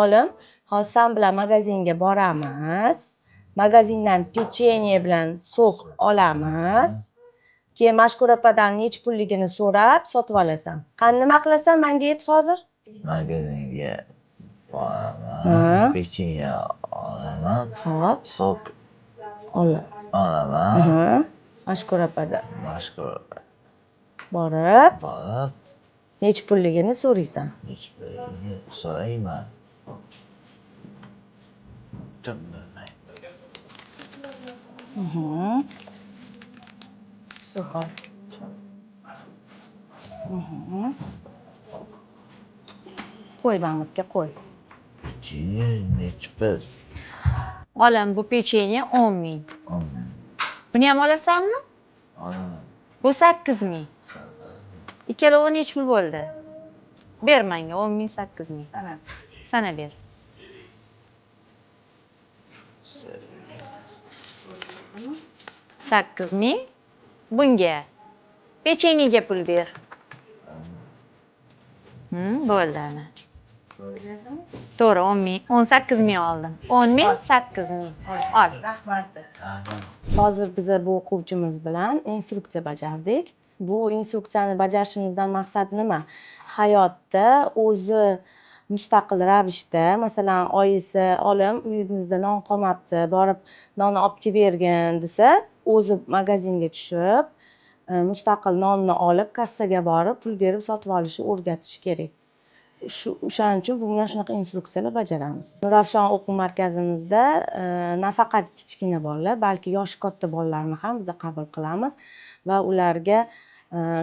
Olim, hozir san bilan magazinga boramiz. Magazindan pechenye bilan сок olamiz. Keyin Mashkura opadan nechi pulligini so'rab sotib olasan. Qani, nima qilasan, manga ayt hozir? Magazinga boraman. Pechenye olaman. Hop. Сок Ol. olaman. Mashkura opadan Mashkura borib borib nechi pulligini so'raysan. Nechi pulligini so'rayman. Tim bilmayman. Сок ol. Qo'y, bang'itga qo'y. Pechenye nechi pul? Olam, bu pechenye 10 000. 10 000. Buni ham olasanmi? Olaman. Bu 8000. Ikkalovi nechi pul bo'ldi? Ber menga 10 000, 8000. Sana. Sana ber. 8000. Bunga pechenyega pul ber. Bo'ldi ana. To'g'ri, 10 000, 18 000 oldim. 10 000, 8000. Ol. Rahmat. Rahmat. Hozir biza bu o'quvchimiz bilan instruksiya bajardik. Bu instruksiyani bajarishimizdan maqsad nima? Hayotda o'zi mustaqil ravishda, masalan, oyisi: "Olim, uyimizda non qolmabdi, borib non olib kelib bergin", desa, o'zi magazinga tushib, mustaqil nonni olib, kassaga borib, pul berib sotib olishni o'rgatish kerak. Shu o'shaning uchun bu bilan shunaqa instruksiyalar bajaramiz. Nurafshon o'quv markazimizda nafaqat kichkina bolalar, balki yoshi katta bolalarni ham biz qabul qilamiz va ularga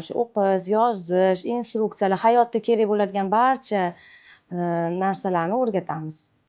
shu o'qish, yozish, instruksiyalar, hayotda kerak bo'ladigan barcha narsalarni o'rgatamiz.